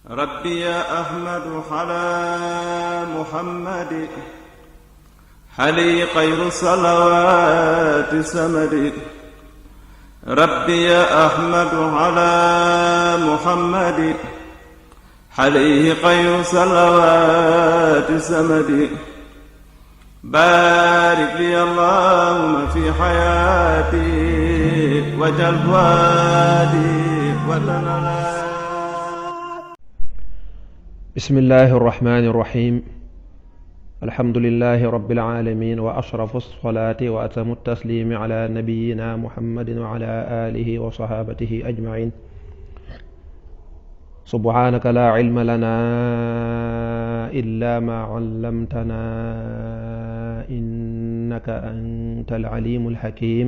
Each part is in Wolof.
ربي يا أحمد على محمد حلي خير الصلوات سمد ربي يا أحمد على محمد حليه خير صلوات سمد بارك لي اللهم في حياتي وجل وادي وتنالي. بسم الله الرحمن الرحيم الحمد لله رب العالمين وأشرف الصلاة وأتم التسليم على نبينا محمد وعلى آله وصحابته أجمعين. سبحانك لا علم لنا إلا ما علمتنا إنك أنت العليم الحكيم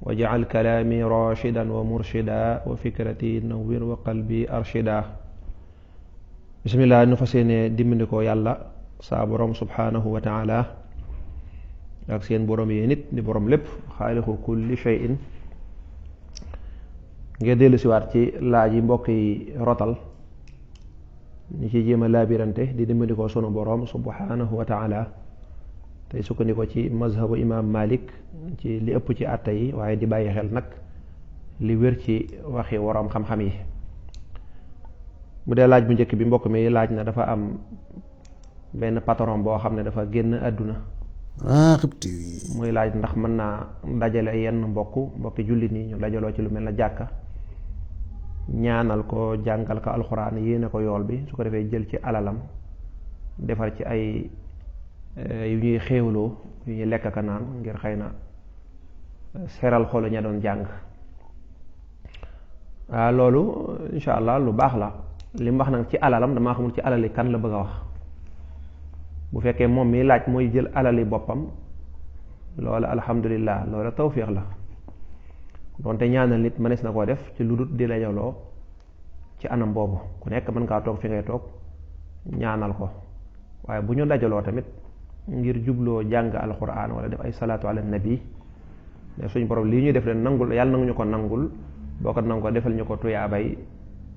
واجعل كلامي راشدا ومرشدا وفكرتي نوّر وقلبي أرشدا. bismillah, nu fas yéene dimbandikoo yàlla saa borom subhanahu wa taala ak seen borom yi nit di borom lépp xaalixu kulli shay'in ngeen dellu siwaat ci laaj yi mbokk yi rotal ñu ci jéem a laabirante di dimbandikoo sunu borom subhanahu wa taala tey sukkandikoo ci mazhabu imam Malik ci li ëpp ci àtta yi, waaye di bàyyi xel nag li wér ci waxi waroom xam-xam yi. bu dee laaj bu njëkk bi mbokk mi laaj na dafa am benn patron boo xam ne dafa génn àdduna muy laaj ndax mën naa dajale yenn mbokki jullit yi ñu dajaloo ci lu mel na jàkka ñaanal ko, jàngal ko alxuraan, yéene ko yool bi, su ko defee jël ci alalam defar ci ay yu ñuy xéewloo yu ñuy lekk ka naan ngir xëy na seral xolu ña doon jàng. waaw loolu insha allah lu baax la. li mu wax nag ci alalam damaa xamul ci alali kan la bëgg a wax. bu fekkee moom mi laaj mooy jël alali boppam loola alhamdulillah, loola tawfiix la. donte ñaanal nit mënees na koo def ci lu dul di la joloo ci anam boobu, ku nekk mën ngaa toog fi ngay toog ñaanal ko. waaye bu ñu dajaloo tamit ngir jubloo jàng alquran wala def ay salaatu ala nabi ne suñ borom lii ñuy def leen nangul, yàlla nanguñu ko nangul, boo ko nangu ko defal ñu ko tuyaabay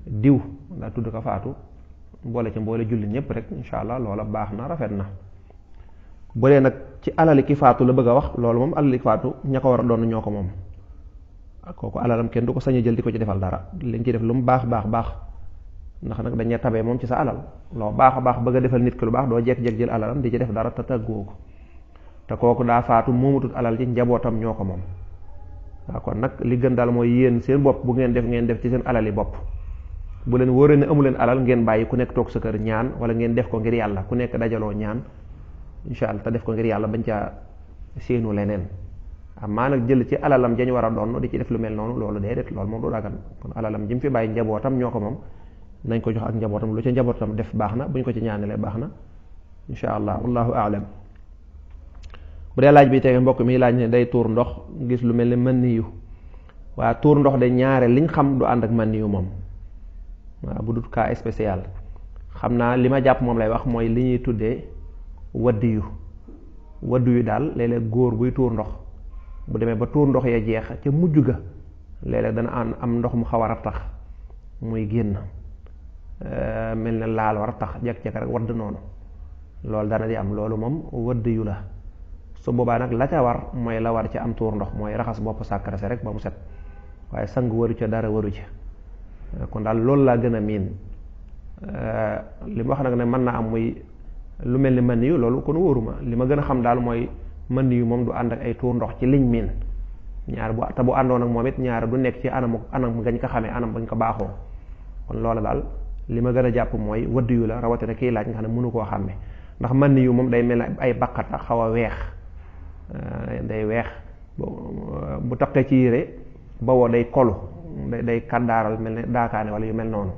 diw daa tudd ko faatu, boole ci mboole jullit ñëpp rek insha allah loola baax na, rafet na. bu dee nag ci alali ki faatu la bëgg a wax, loolu moom alali ki faatu ña ko war a doon ñoo ko moom. kooku alalam kenn du ko sañ a jël di ko ci defal dara, liñ ci def lu mu baax ndax nag dañuy tabee moom ci sa alal. loo baax a baax bëgg a defal nit ki lu baax doo jekk-jekk jël alalam di ci def dara te tàggoo ko. te kooku daa faatu moomatut alal ci njabootam ñoo ko moom. waaw kon nag li gën daal mooy yéen seen bopp bu ngeen def ci seen alali bopp. bu leen wóoree ne amu leen alal ngeen bàyyi ku nekk toog sa kër ñaan, wala ngeen def ko ngir yàlla, ku nekk dajaloo ñaan insha allah te def ko ngir yàlla bañ caa séenu leneen. amaa nag jël ci alalam jañ war a doon di ci def lu mel noonu, loolu déedéet, loolu moom du dagan. kon alalam ji mu fi bàyyi njabootam ñoo ko moom, nañ ko jox ak njabootam, lu ca njabootam def baax na, buñ ko ci ñaanalee baax na insha allah, wallahu aalam. bu dee laaj bi tege mbokk mi laaj ne day tuur ndox gis lu mel ne mën niyu. waa tuur ndox de ñaare liñ xam du ànd ak mën niyu moom. waaw bu dut cas spécial xam naa li ma jàpp moom lay wax mooy li ñuy tuddee waddi yu daal léeg-léeg góor buy tuur ndox bu demee ba tuur ndox ya jeex ca mujj ga léeg-léeg dana am ndox mu xaw a rattax muy génn mel ne laal war a tax jekk-jekk rek wadd noonu, loolu dana di am. loolu moom waddi yu la. su boobaa nag la ca war mooy la war ci am tuur ndox mooy raxas bopp sàkkara si rek ba mu set, waaye sang waru ca, dara waru ca. kon daal loolu laa gën a miin. li ma wax nag ne mën naa am muy lu mel ni mën yu, loolu kon wóoruma. li ma gën a xam daal mooy mën yu moom du ànd ak ay tuur ndox ci liñ miin ñaar bu te bu àndoon ak moom it ñaar du nekk ci anam gañ ko xamee, anam bañ ko baaxoo. kon loola daal li ma gën a jàpp mooy wadd yu la, rawatina kii laaj nga xam ne mënu koo xàmme. ndax mën yu moom day mel ne ay baqata xaw a weex, day weex bu taqee ci yére bawoo day kolu, day kàddaaral mel ne daakaane wala yu mel noonu,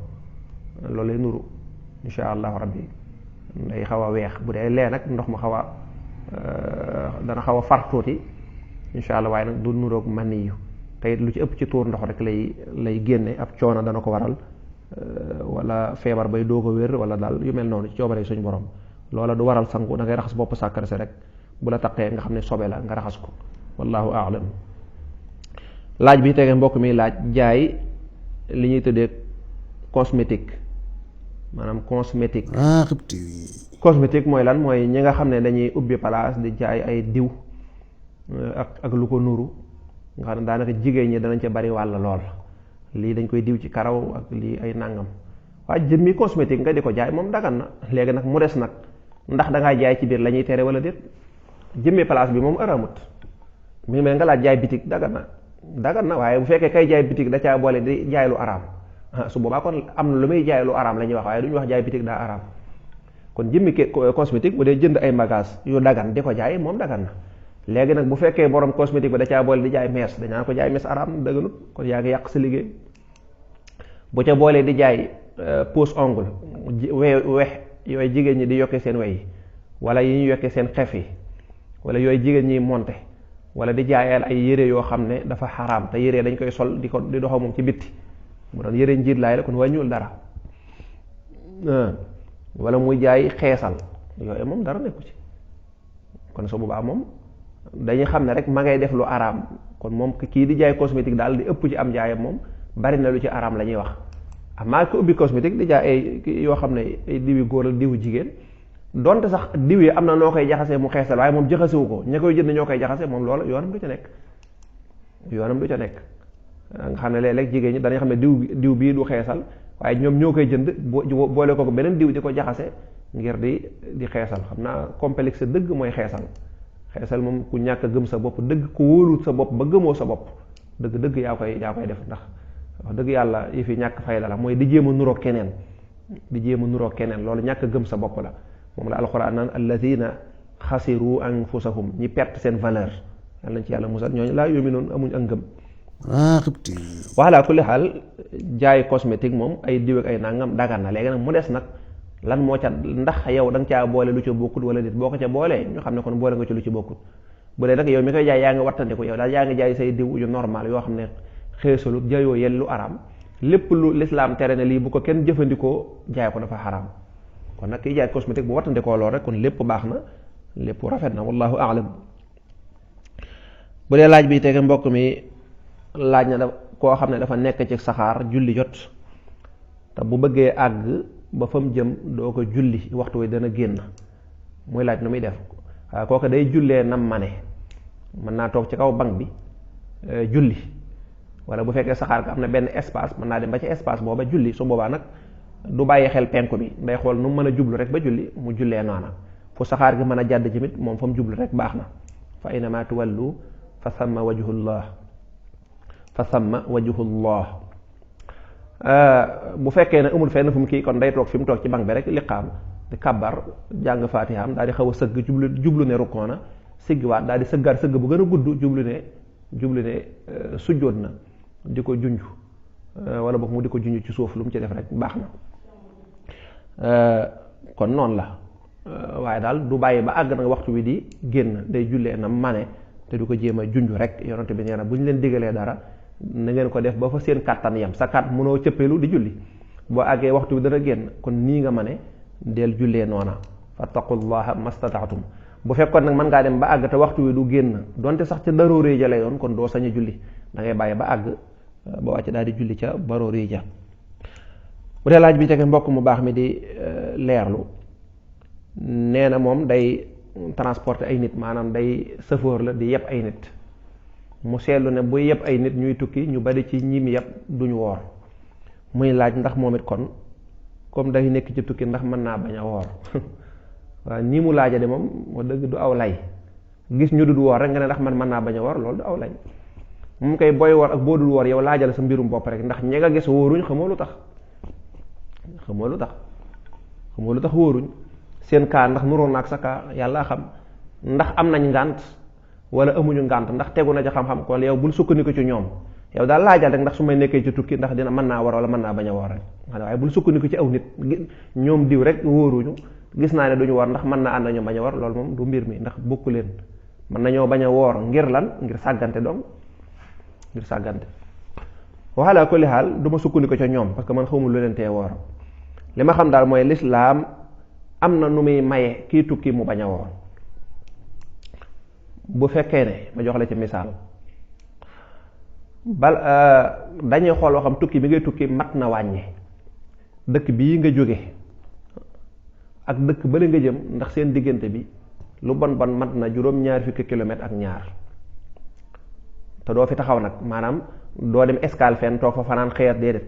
loolu lay nuru insha allahu rabbi. day xaw a weex. bu dee lee nag ndox mu xaw a dana xaw a far tuuti insha allah, waaye nag du nuroog mani yu. te it lu ci ëpp ci tuur ndox rek lay génne, ab coono dana ko waral, wala feebar bay doo ko wér, wala daal yu mel noonu ci coobare suñu borom. loola du waral sangu, da ngay raxas bopp sàkkara si rek, bu la taqee nga xam ne sobe la nga raxas ko, wallahu aalam. laaj bi tege mbokk mi laaj jaay li ñuy tëddee cosmétique maanaam cosmétique mooy lan mooy ñi nga xam ne dañuy ubbi place di jaay ay diw ak lu ko nuru nga xam ne daanaka jigéen ñi danañ ca bari wàll lool, lii dañ koy diw ci karaw ak lii ay nangam. waaye jëmmi cosmétique nga di ko jaay moom dagan na. léegi nag mu des nag ndax da ngaa jaay ci biir la ñuy tere wala déet. jëmmi place bi moom aramut mi ngi mel nga laaj jaay bitig dagan na waaye bu fekkee kay jaay bitig da caa boole di jaay lu araam su boobaa kon am na lu muy jaay lu araam la ñuy wax waaye du ñu wax jaay bitig daa araam. kon jëmmi cosmétique bu dee jënd ay bagages yu dagan di ko jaay moom dagan na. léegi nag bu fekkee borom cosmétique bi da caa boole di jaay mees dañaa ko jaay mees araam dëgganut, kon yaa ngi yàq sa liggéey. bu ca boolee di jaay pose ongle wex yooyu jigéen ñi di yokkee seen wey yi wala yi ñu yokkee seen xef yi wala yooyu jigéen ñi monte wala di jaayal ay yére yoo xam ne dafa xaraam te yére dañ koy sol di doxoo moom ci bitti mu doon yére njiit laay la kon wàññiwul dara. wala muy jaay xeesal yooyu moom dara nekku ci, kon su boobaa moom dañuy xam ne rek ma ngay def lu araam. kon moom kii di jaay cosmétique daal di ëpp ci am jaayam moom bari na lu ci araam la ñuy wax. amaa ko ubbi cosmétique di jaay ay yoo xam ne ay diwi góor ak diwu jigéen donte sax diw yi am na noo koy jaxasee mu xeesal waaye moom jaxasewu ko, ña koy jënd ñoo koy jaxase moom loolu yoonam du ca nekk. nga xam ne léeg-léeg jigéen ñi dañuy xam ne diw bii du xeesal waaye ñoom ñoo koy jënd boole ko beneen diw di ko jaxase ngir di xeesal. xam naa complexe dëgg mooy xeesal moom ku ñàkk a gëm sa bopp dëgg, ku wóolut sa bopp ba gëmoo sa bopp dëgg yaa koy def. ndax wax dëgg yàlla yi fi ñàkk fayda la mooy di jéem a nuroo keneen loolu ñàkk a gëm sa bopp la. moom la alxuraan naan alladina xasiru anfusahum ñi perte seen valeur yàlla nañ ci yàlla musal ñooñu laa yu'minuun amuñ ak ngëm. wala kulli xaal jaay cosmétique moom ay diw ak ay nangam dagan na. léegi nag mu des nag lan moo ca ndax yow da nga caa boole lu ca bokkut wala déet. boo ko ca boolee ñu xam ne kon boole nga ci lu ci bokkut. bu dee nag yow mi koy jaay yaa ngi wattandiku yow daal yaa ngi jaay say diw yu normal yoo xam ne xeesalut jaayoo yel lu araam lépp lu lislaam tere ne lii bu ko kenn jëfandikoo jaay ko dafa xaraam. kon nag kiy jaay cosmétique bu wattandikoo lool rek kon lépp baax na lépp rafet na wallahu aalam. bu dee laaj bi tege mbokk mi laaj na koo xam ne dafa nekk ci saxaar julli jot te bu bëggee àgg ba fa mu jëm doo ko julli waxtu wi dana génn muy laaj nu muy def. waaw kooku day jullee nam mane mën naa toog ci kaw banc bi julli wala bu fekkee saxaar ga am na benn espace mën naa dem ba ci espace booba julli. su boobaa nag du bàyyi xel penku bi day xool nu mu mën a jublu rek ba julli mu jullee noona. fu saxaar gi mën a jàdd jimit moom fa mu jublu rek baax na. fa aynama tuwallu fa samma wajhullah. bu fekkee ne amul fenn fu mu kii kon day toog fi mu toog ci banc bi rek liqaam di kabbar jàng faatihaam daal di xaw a sëgg jublu ne rukkoon na siggiwaat daal di sëggaat sëgg bu gën a gudd jublu ne sujjóot na di ko junj wala boog mu di ko junj ci suuf lu mu ci def rek baax na. kon noonu la waaye daal du bàyyi ba àgg nag waxtu wi di génn day jullee na mane te du ko jéem a junj rek. yonent bi nee na bu ñu leen digalee dara na ngeen ko def ba fa seen kàttan yam sa kàtt mënoo cëppeelu di julli boo àggee waxtu wi dana génn kon nii nga mane del jullee noona fattaqullaha mastataatum. bu fekkoon nag mën ngaa dem ba àgg te waxtu wi du génn donte sax ca darooree ja lay doon kon doo sañ a julli da ngay bàyyi ba àgg ba wàcc daal di julli ca barooree ja. bu dee laaj bi tege mbokk mu baax mi di leerlu nee na moom day transporter ay nit maanaam day chauffeur la di yeb ay nit mu seetlu ne buy yeb ay nit ñuy tukki ñu bari ci ñim yeb duñu woor muy laaj ndax moom it kon comme day nekk ci tukki ndax mën naa bañ a woor. waaw nii mu laaja de moom wax dëgg du aw lay gis ñu dul woor rek nga ne ndax man mën naa bañ a woor loolu du aw lay moom koy booy woor ak boo dul woor yow laajal sa mbirum bopp rek ndax ñi nga gis wóoruñ xamoo lu tax wóoruñ seen kaa ndax nuroon na ak sa kaa yàlla xam ndax am nañ ngànt wala amuñu ngànt ndax tegu na ci xam-xam kon yow bul sukkandiku ci ñoom yow daal laajal rek ndax su may nekkee ci tukki ndax dina mën naa woor wala mën naa bañ a woor rek waaye bul sukkandiku ci aw nit ñoom diw rek wóoruñu gis naa ne duñu war ndax mën naa ànd nañu bañ a war loolu moom du mbir mi ndax bokku leen mën nañoo bañ a woor ngir lan ngir sàggante donc ngir sàggante waxalaa kulli xaal du ma sukkandiku ca ñoom parce que man xamul lu leen tee woor li ma xam daal mooy lislaam am na nu muy maye kii tukki mu bañ a woor. bu fekkee ne ma jox la ci misaal dañuy xool waxam tukki bi ngay tukki mat na wàññi dëkk bii nga jóge ak dëkk bële nga jëm, ndax seen diggante bi lu bon bon mat na juróom-ñaar fukki kilomètre ak ñaar, te doo fi taxaw nag, maanaam doo dem escale fenn toog fa fanaan xëyat déedéet.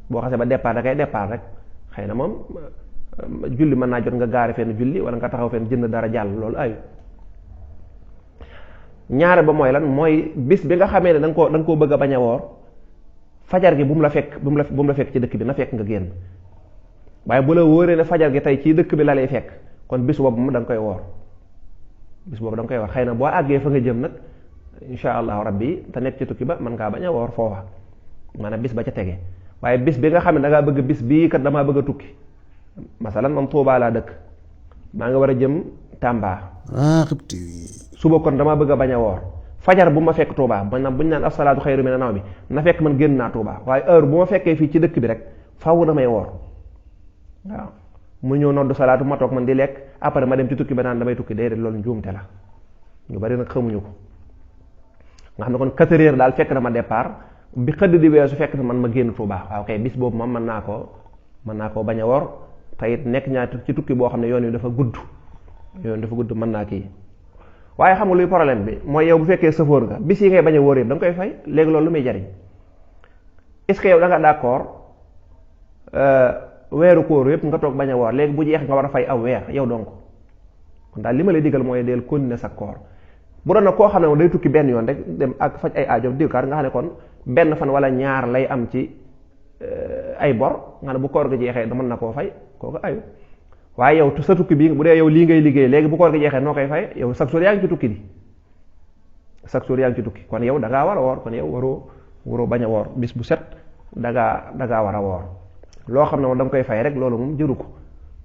boo xasee ba départ da ngay départ rek. xëy na moom julli mën naa jot nga gaari fenn julli wala nga taxaw fenn jënd dara jàll, loolu ayu. ñaare ba mooy lan, mooy bis bi nga xamee ne da nga koo bëgg a bañ a woor, fajar gi bu mu la fekk ci dëkk bi, na fekk nga génn. waaye bu la wóoree ne fajar gi tey ci dëkk bi la lay fekk, kon bis boobu moom da nga koy woor. bis boobu da nga koy woor. xëy na boo àggee fa nga jëm nag insha allahu rabbi te nekk ci tukki ba mën ngaa bañ a woor foofa, maanaam bis ba ca tege. waaye bis bi nga xam ne da ngaa bëgg bis bii kat damaa bëgg a tukki, masalan man Tuubaa laa dëkk, maa nga war a jëm Tàmba, suba kon damaa bëgg a bañ a woor, fajar bu ma fekk Tuubaa, maanaam bu ñu naan as-salaatu xayru mina nawmi na fekk man génn naa Tuubaa. waaye heure bu ma fekkee fii ci dëkk bi rek faaw damay woor. waaw mu ñëw noddu salaatu ma toog man di lekk, après ma dem ci tukki ba naan damay tukki, déedéet, loolu njuumte la. ñu bari nag xamuñu ko. nga xam ne kon 4 heures daal fekk na ma départ, bi xëdd di weesu fekk na man ma génn Tuubaa. waaw kay bis boobu moom mën naa koo bañ a woor, te it nekk ñaar ci tukki boo xam ne yoon wi dafa gudd, mën naa kii. waaye xam nga luy problème bi mooy yow bu fekkee sëfoor nga, bis yi ngay bañ a wóor yëpp da nga koy fay, léegi loolu lu muy jariñ. est-ce que yow da nga d'accord weeru koor yëpp nga toog bañ a woor, léegi bu jeex nga war a fay aw weer yow donc. kon daal li ma lay digal mooy del continuer sa koor. bu doon nag koo xam ne moom day tukki benn yoon rek dem ak faj ay aajoom diwkaar, nga xam ne kon benn fan wala ñaar lay am ci ay bor, nga ne bu koor ga jeexee mën na koo fay, kooku ayu. waaye yow sa tukki bi bu dee yow lii ngay liggéey, léegi bu koor ga jeexee noo koy fay, yow chaque jour yaa ngi ci tukki di kon yow da ngaa war a woor, kon yow waroo bañ a woor. bis bu set da ngaa war a woor. loo xam ne moom da nga koy fay rek, loolu moom jëru ko,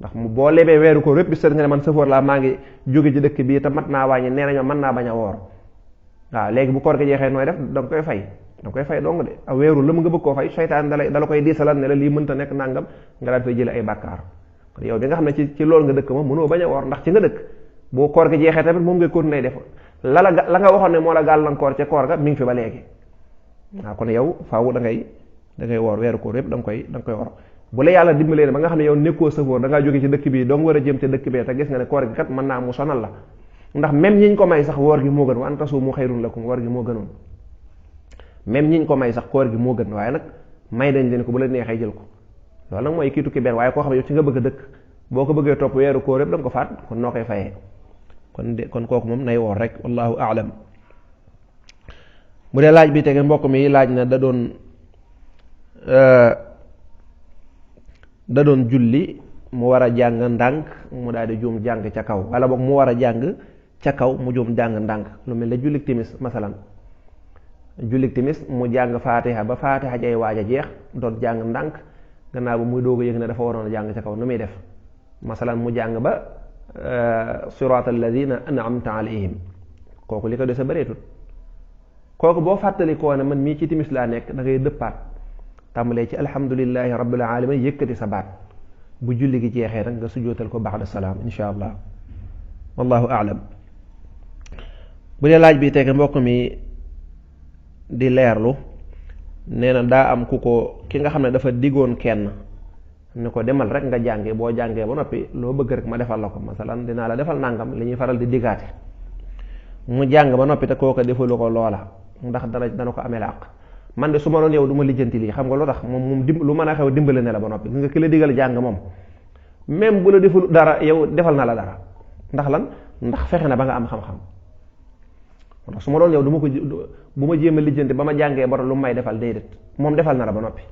ndax mu boo lebee weeru koor yépp bis set nga ne man sëfoor laa, maa ngi jóge ci dëkk bii te mat naa wàññi, nee nañoo mën naa bañ a woor. waaw léegi bu koor ga jeexee nooy def, da nga koy fay dong de. a weeru la mu nga bëgg koo fay, seytaan dala koy diisalal ne la lii mënta nekk nangam, nga daan fay jële ay bàkkaar. kon yow bi nga xam ne ci loolu nga dëkk moom mënoo bañ a woor, ndax ci nga dëkk. boo koor ga jeexee tamit moom ngay continuer def la nga waxoon ne moo la gàllankoor ca koor ga mi ngi fi ba léegi. waaw kon yow faaw da ngay woor weeru koor yépp da nga koy woor. bu la yàlla dimbalee ne ba nga xam ne yow nekkoo sëfoor, da ngaa jóge ci dëkk bii dong war a jëm te dëkk bee, te gis nga ne koor gi kat mën naa mu sonal la, ndax même ñiñ ko may sax woor gi moo gën, wa an tasuumu xayrun lakum, woor gi moo gënoon. même ñiñ ko may sax koor gi moo gën, waaye nag may dañ leen ko bu la neexee jël ko. loolu nag mooy kii tukki benn. waaye koo xam ne yow ci nga bëgg a dëkk, boo ko bëggee topp weeru koor yëpp da nga ko faat, kon noo koy fayee. kon kooku moom nay woor rek, wallahu aalam. bu dee laaj bi tege mbokk mi laaj na da doon julli mu war a jàng ndànk mu daal di juum jàng ca kaw, wala boog mu war a jàng ca kaw mu juum jàng ndànk. lu mel ne jullik timis masalan, jullik timis mu jàng faatiha ba faatiha jay waaj a jeex, doon jàng ndànk, gannaaw ba muy doog a yëg ne dafa waroon a jàng ca kaw, nu muy def? masalan mu jàng ba siraatal lazina an'amta alayhim, kooku li ko dese bëreetut. kooku boo fàttali koo ne man mii ci timis laa nekk, da ngay dëppaat tàmbalee ci alhamdulillahi rabbil alamin, yëkkati sa baat. bu julli gi jeexee nag nga sujjóotal ko ba'da salaam insha allah, wallahu a'lam. bu dee laaj bi teg mbokk mi di leerlu, nee na daa am ki nga xam ne dafa diggoon kenn ni ko demal rek nga jànge, boo jàngee ba noppi loo bëgg rek ma defal la ko, masalan dinaa la defal nangam, li ñuy faral di diggaate. mu jàng ba noppi te kooka defalu ko loola, ndax dana ko amee la àq. man de su ma doon yow du ma lijjanti lii, xam nga lu tax moom lu mën a xew dimbale ne la ba noppi. nga ki la digal jàng moom même bu la deful dara yow defal na la dara, ndax lan? ndax fexe na ba nga am xam-xam. ndax su ma doon yow bu ma jéem a lijjanti ba ma jàngee ba lu may defal, déedéet, moom defal na la ba noppi.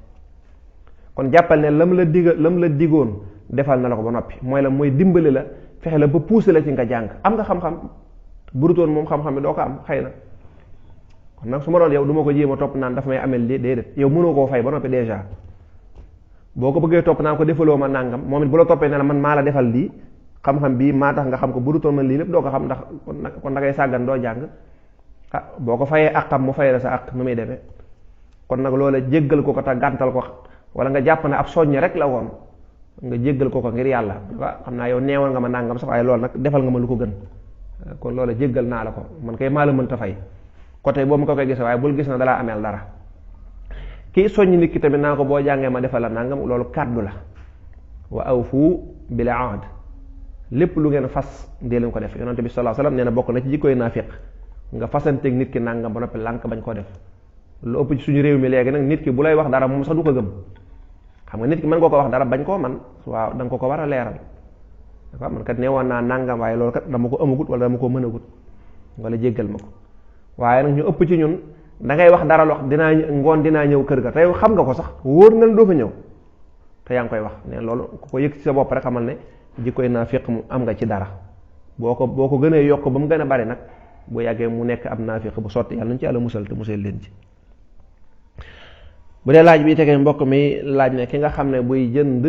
kon jàppal ne lam la digoon defal na la ko ba noppi, mooy dimbale la, fexe la ba pousser la ci nga jàng. am nga xam-xam, burutoon moom xam-xam bi doo ko am xëy na. kon nag su ma doon yow du ma ko jéem a topp naan dafa may amel lii, déedéet, yow mënoo koo fay ba noppi déjà. boo ko bëggee topp naan ko defaloo ma nàngam, moom it bu la toppee ne la man maa la defal lii, xam-xam bii maa tax nga xam ko, burutoon man lii lépp doo ko xam, ndax kon da ngay sàggan doo jàng. boo ko fayee àqam mu fay la sa àq, nu muy demee. kon nag loola jéggal ko te gàntal ko, wala nga jàpp ne ab soññ rek la woon, nga jéggal ko ngir yàlla. xam naa yow neewal nga ma nàngam sax, waaye loolu nag defal nga ma lu ko gën, kon loola jéggal naa la ko, man kay maa la mënta fay côté boobu nga koy gisee, waaye bul gis na dalaa ameel dara. kii soññ nit ki tamit naa ko boo jàngee ma defal la nangam, loolu kàddu la. wa awfu bil ahd, lépp lu ngeen fas dee leen ko def. yonante bi sallallahu alayhi wasallam nee na bokk na ci jikkoy naafiq nga fasanteeg nit ki nangam ba noppi lànk bañ koo def. lu ëpp ci suñu réew mi léegi nag nit ki bu lay wax dara moom sax du ko gëm, xam nga nit ki mën nga ko wax dara bañ koo man waaw da nga ko war a leeral dafa man kat nee woon naa nangam waaye loolu kat dama ko amagut wala dama ko mënagut wala jéggal ma ko. waaye nag ñu ëpp ci ñun da ngay wax dara lox dinaa ñëw kër ga tey xam nga ko sax wóor na doo fa ñëw te yaa ngi koy wax ne loolu ku ko yëg ci sa bopp rek xamal ne jikkoy naafiq mu am nga ci dara. boo ko gënee yokk ba mu gën a bari nag bu yàggee mu nekk ab naafiq bu sotti yàlla nañ ci yàlla musal te musal leen ci. bu dee laaj bi tegee mbokk mi laaj ne ki nga xam ne buy jënd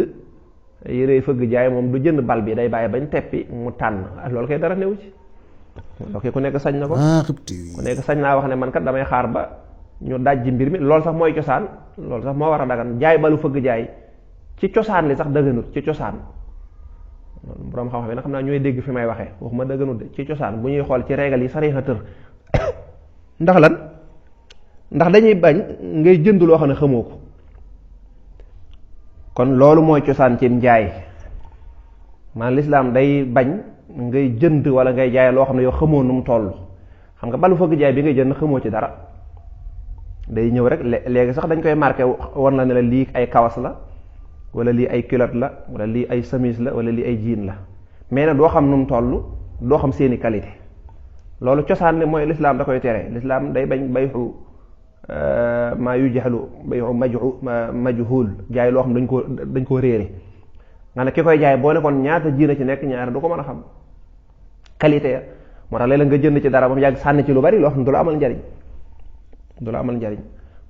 yére fëgg jaay moom du jënd bal bi day bàyyi bañ teppi mu tànn loolu koy dara néew ci. loolu ku nekk sañ na ko ku nekk sañ naa wax ne man kat damay xaar ba ñu dajji mbir mi loolu sax mooy cosaan loolu sax moo war a dagan jaay balu fëgg jaay ci cosaan li sax dëgganut ci cosaan. borom xam-xam yi nag xam naa ñooy dégg fi may waxee waxuma dëgganut de ci cosaan bu ñuy xool ci régal yi sariya tër ndax lan ndax dañuy bañ ngay jënd loo xam ne xamoo ko kon loolu mooy cosaan ci njaay maanaam lislaam day bañ ngay jënd wala ngay jaay loo xam ne yow xamoo nu mu toll. xam nga balu fëgg jaay bi ngay jënd xamoo ci dara day ñëw rek léegi sax dañ koy marqué war la ne la lii ay kawas la wala lii ay culotte la wala lii ay chemise la wala lii ay jean la mais nag doo xam nu mu toll doo xam seeni qualité. loolu cosaan li mooy lislaam da koy tere lislaam day bañ bayxu maa yu jaxlu bayxu majhul jaay loo xam dañ koo réere nga ne ki koy jaay boo nekkoon ñaata jiina ci nekk ñaata du ko mën a xam qualité ya moo tax léeg-léeg nga jënd ci dara ba mu yàgg sànni ci lu bari loo xam ne du la amal njariñ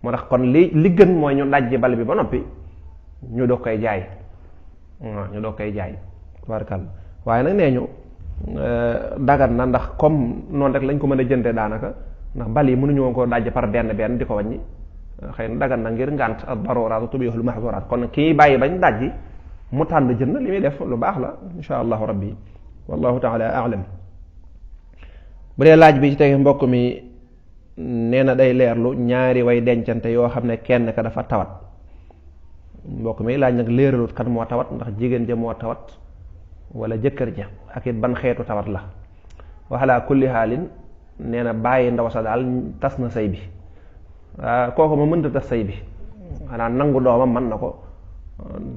moo tax kon li gën mooy ñu dajji bal bi ba noppi ñu doog koy jaay tabaarkalla waaye nag nee ñu dagan na ndax comme noonu rek lañ ko mën a jënde daanaka ndax bal yi mënuñu ko dajji par benn di ko wàññi xëy na dagan na ngir ngànt ad daruraatu tubihul mahzuraat kon kii bàyyi bañ dajji mu tànn jënd li muy def lu baax la insha allahu rabbi wallahu taala a'lam. bu dee laaj bi ci tege mbokk mi nee na day leerlu ñaari way dencante yoo xam ne kenn ka dafa tawat mbokk mi laaj nag leeralut kan moo tawat ndax jigéen ja moo tawat wala jëkkër ja ak it ban xeetu tawat la. waxalaa kulli xaalin nee na bàyyi ndaw sa daal tas na sëy bi kooku ma mënta tas sëy bi xanaa nangu doomam man na ko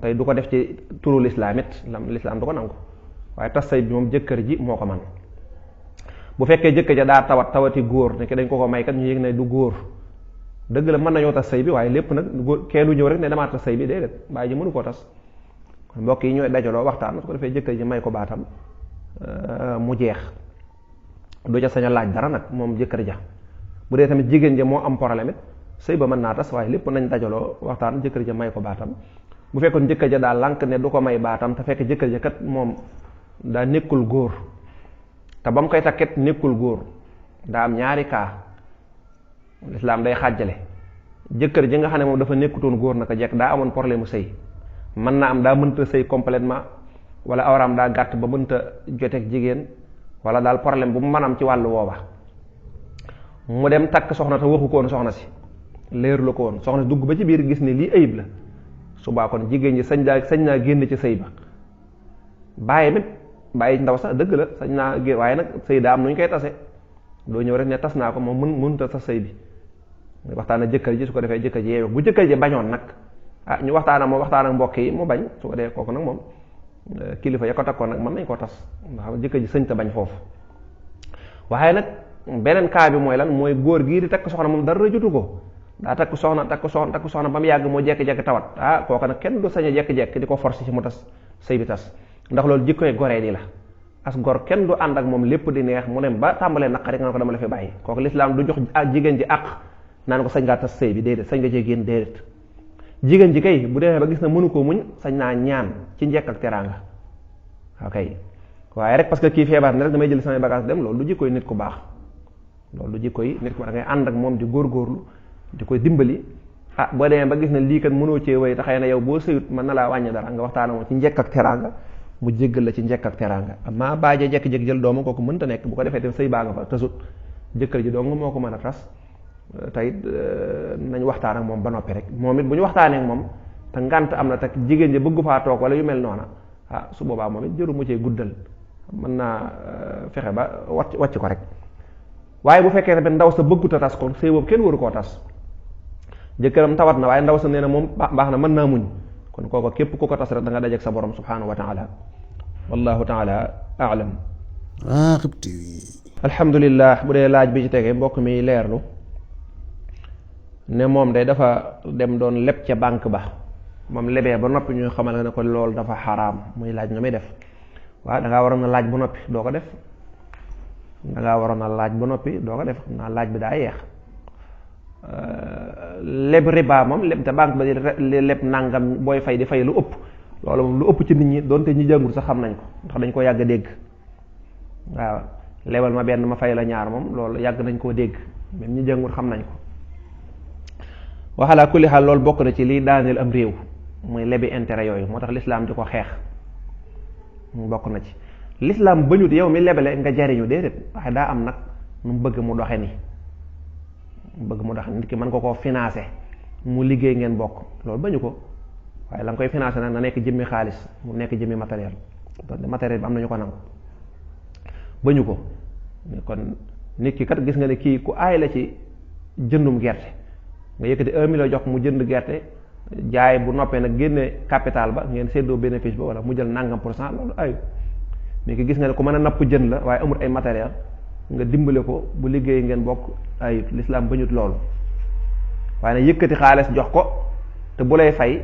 tey du ko def ci turu lislaam it lislaam du ko nangu waaye tas sëy bi moom jëkkër ji moo ko man. bu fekkee jëkkër ja daa tawati góor ne ki dañ ko may kat ñu yëg ne du góor dëgg la mën nañoo tas sëy bi waaye lépp nag góor kenn du ñëw rek ne damaa tas sëy bi déedéet bàyyi ji mënu koo tas. kon mbokk yi ñooy dajaloo waxtaan su ko defee jëkkër ji may ko baatam mu jeex du ca sañ a laaj dara nag moom jëkkër ja. bu dee tamit jigéen ja moo am problème it sëy ba mën naa tas waaye lépp nañ dajaloo waxtaan jëkkër ja may ko baatam. bu fekkoon jëkkër ja daa lànk ne du ko may baatam te fekk jëkkër ja kat moom daa nekkul góor te ba mu koy takket nekkul góor daa am ñaari cas lislaam day xàjjale jëkkër ji nga xam ne moom dafa nekkutoon góor naka jekk daa amoon problème mu sëy mën naa am daa mënta sëy complètement wala awraam daa gàtt ba mënta joteeg jigéen wala daal problème bu mu mën am ci wàllu woowa mu dem takk soxna te waxu ko woon soxna si leeru la ko woon soxna si dugg ba ci biir gis ne lii ayib la subaa kon jigéen ji sañ naa génn ci sëy ba bàyyi ndaw sax dëgg la sañ naa génn waaye nag sëy daa am nu ñu koy tase doo ñëw rek ne tas naa ko moom mënta tas sëy bi waxtaan ak jëkkër ji su ko defee jëkkër ji yeewu bu jëkkër ji bañoon nag ñu waxtaan ak mbokk yi mu bañ su ko defee kooku nag moom kilifa ya ko takkoon nag mën nañ koo tas ndax jëkkër ji sëñ ta bañ foofu. waaye nag beneen cas bi mooy lan mooy góor gii di takk soxna moom dara jotu ko daa takk soxna ba mu yàgg moo jekki-jekki tawat kooku nag kenn du sañ a jekki-jekki di ko forcer ci mu tas sëy bi tas ndax loolu jikkoy goree di la as gor kenn du ànd ak moom lépp di neex mu dem ba tàmbalee naqari nga ko dama la fi bàyyi kooku lislaam du jox jigéen ji àq naan ko sañ ngaa tas sëy bi déedéet sañ nga cee génn déedéet. jigéen ji kay bu demee ba gis na mënu koo muñ sañ naa ñaan ci njekk ak teraanga ok waaye rek parce que kii feebar ne rek damay jël samay bagage dem loolu du jikkoy nit ku baax loolu du jikkoy nit ku baax da ngay ànd ak moom di góorgóorlu di koy dimbali boo demee ba gis na lii kat mënoo cee wéy te xëy na yow boo sëyut mën na laa wàññi dara nga waxtaan moom ci njekk ak teraanga mu jéggal la ci njekk ak teraanga amaa baaje jekki-jekki jël doomu kooku mënta nekk bu ko defee tam sëy baa nga fa tasut jëkkër ji dong moo ko mën a tas tey nañ waxtaan ak moom ba noppi rek moom it bu ñu waxtaanee ak moom te ngànt am na te jigéen ji bëggu faa toog wala yu mel noona su boobaa moom it jëru mu cee guddal mën naa fexe ba wàcc ko rek. waaye bu fekkee tamit ndaw sa bëggut a tas kon sëy boobu kenn waru koo tas. jëkkëram tawat na waaye ndaw sa nee na moom baax na mën naa muñ kon kooko képp ku ko tas rek da nga dajeek sa borom subhanahu wa taala. wallahu taala aalam. alhamdulillah. bu dee laaj bi ci tege mbokk mi leerlu ne moom day dafa dem doon leb ca banque ba moom lebee ba noppi ñu xamal ne ko loolu dafa xaraam muy laaj nga muy def. waaw dangaa waroon a laaj ba noppi doo ko def. dangaa waroon a laaj ba noppi doo ko def xam naa laaj bi daa yeex. leb riba moom leb te banque ba di leb nangam booy fay di fay lu ëpp loolu moom lu ëpp ci nit ñi doonte ñi jàngul sax xam nañ ko ndax dañ ko yàgg a dégg. waaw lebal ma benn ma fay la ñaar moom loolu yàgg nañ koo dégg même ñi jàngul xam nañ ko. waxalaa kulli xaal loolu bokk na ci liy daaneel am réew muy lebi intérêt yooyu moo tax lislaam di ko xeex bokk na ci. lislaam bañut yow mi lebale nga jariñu déedéet waaye daa am nag nu mu bëgg mu doxe ni nit ki mën ko koo financé mu liggéey ngeen bokk loolu bañu ko waaye la nga koy financé nag na nekk jëmmi xaalis mu nekk jëmmi matériel donc matériel bi am nañu ko nangu bañu ko kon nit ki kat gis nga ne kii ku aay la ci jëndum gerte nga yëkkati 1 million jox mu jënd gerte jaay bu noppee nag génne capital ba ngeen séddoo bénéfice ba wala mu jël nangam % loolu ayu nit ki gis nga ne ku mën a napp jën la waaye amul ay matériel nga dimbale ko bu liggéey ngeen bokk ayut lislaam bañut loolu waaye nag yëkkati xaalis jox ko te bu lay fay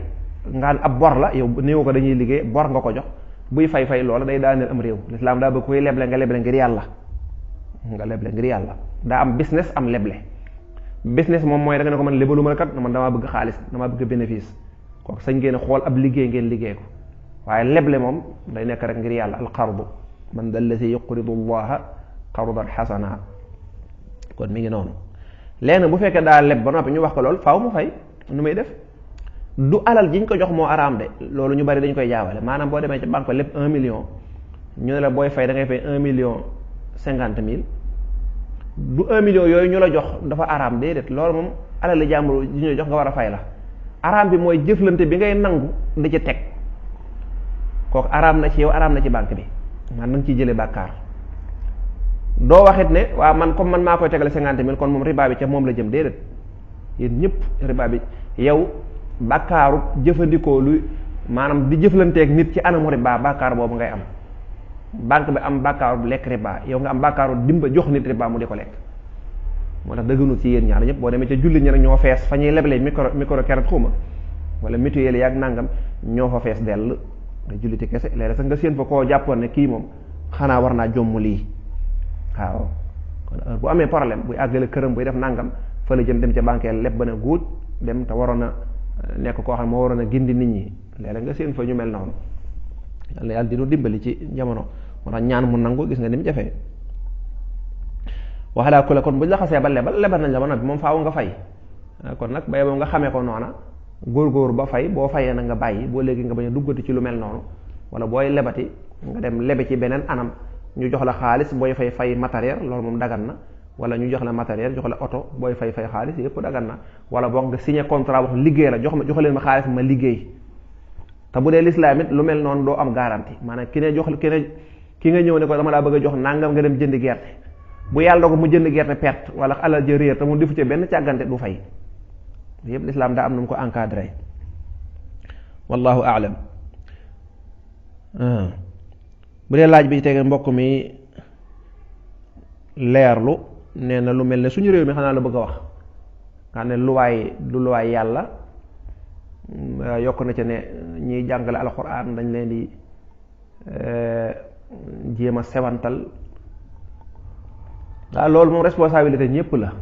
nga ab bor la yow néew ko dañuy liggéey bor nga ko jox buy fay loola day daaneel am réew lislaam daa bëgg koy leble nga leble ngir yàlla daa am business am leble business moom mooy da nga ne ko man lebalu ma kat man damaa bëgg xaalis damaa bëgg bénéfice kooku sañ ngeen xool ab liggéey ngeen liggéey ko waaye leble moom day nekk rek ngir yàlla alqardu man dal lazi yuqridu llaha qardan xasana kon mi ngi noonu. léegi bu fekkee daa leb ba noppi ñu wax ko loolu faaw mu fay nu muy def du alal jiñ ko jox moo araam de loolu ñu bari dañ koy jaawale maanaam boo demee ci banque lépp 1 million ñu ne la booy fay da ngay fay 1,50,000 du 1 million yooyu ñu la jox dafa araam déedéet loolu moom alal jàmbur ji ñu jox nga war a fay la araam bi mooy jëflante bi ngay nangu di ci teg kooku araam na ci yow araam na ci banque bi man nañ ciy jëlee bàkkaar doo waxit ne waaw man comme man maa koy tegale 50,000 kon moom riba bi ca moom la jëm déedéet yéen ñëpp riba bi yow bàkkaaru jëfandikoo lu maanaam di jëflanteeg nit ci anamu riba bàkkaar boobu ngay am banque bi am bàkkaaru lekk riba yow nga am bàkkaaru dimba jox nit riba mu di ko lekk moo tax dëgganu ci yéen ñaar ñëpp boo demee ca julli ñi nag ñoo fees fa ñuy leble micro kérat xuma wala mutuelle yaag nangam ñoo fa fees dell nga julliti kese léeg-léeg sax nga séen fa koo jàppoon ne kii moom xanaa war naa jomm lii waaw kon heure bu amee problème buy àggale këram buy def nangam fa la jëm dem ca banque leb ba ne guut dem te waroon a nekk koo xam ne moo waroon a gindi nit ñi léeg-léeg nga séen fa ñu mel noonu yàlla dinu dimbali ci jamono moo tax ñaan mu nangu gis nga ni mu jafee waxalaa ku la kon bu ñu la xasee ba lebal nañ la ba noppi moom faaw nga fay kon nag bay boo nga xamee ko noona góor ba fay boo fayee nag nga bàyyi boo léegi nga bañ a duggati ci lu mel noonu wala booy lebati nga dem lebe ci beneen anam ñu jox la xaalis booy fay matériel loolu moom dagan na wala ñu jox la matériel jox la oto booy fay xaalis yëpp dagan na wala boog nga signé contrat wax liggéey la jox leen ma xaalis ma liggéey te bu dee lislaam it lu mel noonu doo am garantie maanaam ki nga ñëw ne ko dama laa bëgg a jox nangam nga dem jënd gerte bu yàlla ko mu jënd gerte perte wala alal ja réer te mu defu ci benn càggante du fay yëpp lislaam daa am nu mu ko encadré wallahu aalam. bu dee laaj bi ci tege mbokk mi leerlu nee na lu mel ne suñu réew mi xanaa la bëgg a wax nga ne du luwaay yàlla yokk na ci ne ñiy jàngale alxuraan dañ leen di jéem a sewantal waaw loolu moom responsabilité ñépp la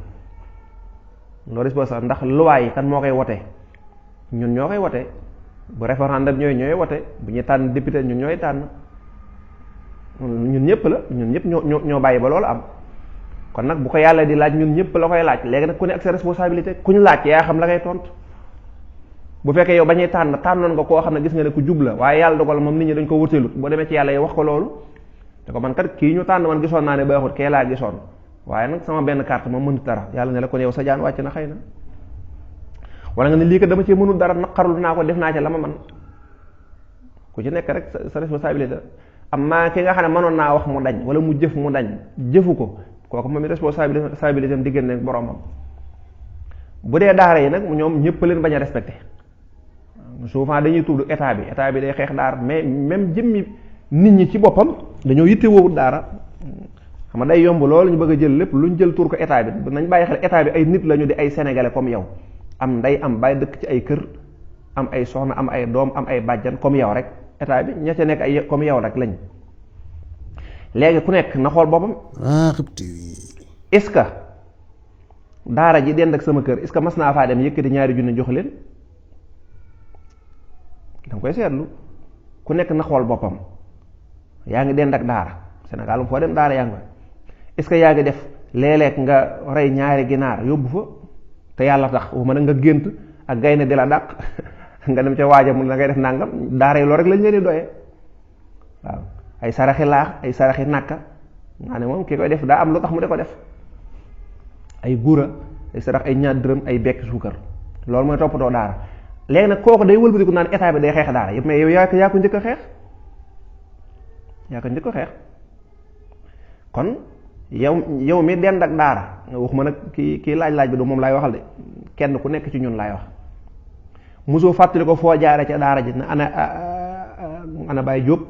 loolu responsabilité ndax luwaay yi kan moo koy wote ñun ñoo koy wote bu référendum ñooy wote bu ñuy tànn député ñun ñooy tànn ñun ñëpp la ñun ñëpp ñoo bàyyi ba loolu am kon nag bu ko yàlla di laaj ñun ñëpp la koy laaj léegi nag ku ne ak sa responsabilité kuñ laaj yaa xam la ngay tontu bu fekkee yow bañuy tànnoon nga koo xam ne gis nga ne ku jub la waaye yàlla dogal moom nit ñi dañ ko wërteelut boo demee ci yàlla yow wax ko loolu te ko man kat kii ñu tànn man gisoon naa ne baaxut kee laa gisoon waaye nag sama benn carte moom mënut dara yàlla ne la kon yow sa jaan wàcc na xëy na wala nga ne lii kat dama cee mënul dara naqarul naa ko def naa ci la ma man ku ci nekk rek sa responsabilité amma ki nga xam ne mënoon naa wax mu dañ wala mu jëf mu dañ jëfu ko kooku moom responsabilité am diggante ak boromam. bu dee daara yi nag ñoom ñëpp leen bañ a respecté souvent dañuy tudd état bi day xeex daara mais même jëmmi nit ñi ci boppam dañoo yitte woowut daara xam nga day yomb loolu ñu bëgg a jël lépp lu ñu jël tur ko état bi nañ bàyyi xel état bi ay nit lañu di ay sénégalais comme yow am ndey am bàyyi dëkk ci ay kër am ay soxna am ay doom am ay bàjjan comme yow rek état bi ña ca nekk ay comme yow rek lañ léegi ku nekk na xool boppam. est-ce que daara ji dend ak sama kër est-ce que mas naa faa dem yëkkati ñaari junni jox leen danga koy seetlu ku nekk na xool boppam yaa ngi dend ak daara Sénégal foo dem daara yaa ngi est-ce que yaa ngi def léeg-léeg nga rey ñaari ginaar yóbbu fa te yàlla tax waxuma nag nga gént ak gaynde di la dàq nga dem ca waaja mu la ngay def nàngam daara yi loolu rek lañ leen di doyee waaw ay saraxi laax ay saraxi nàkka nga ne moom ki koy def daa am lu tax mu di ko def ay gura ay sarax ay ñaar dërëm ay bekk suukar loolu mooy toppatoo daara léegi nag kooku day wëlbatiku naan état bi day xeex daara yëpp mais yow yaa ko njëkk a xeex kon yow mi dend ak daara nga waxuma nag kii laaj bi du moom laay waxal de kenn ku nekk ci ñun laay wax mosoo fàttali ko foo jaare ca daara ji na ana Baye Diop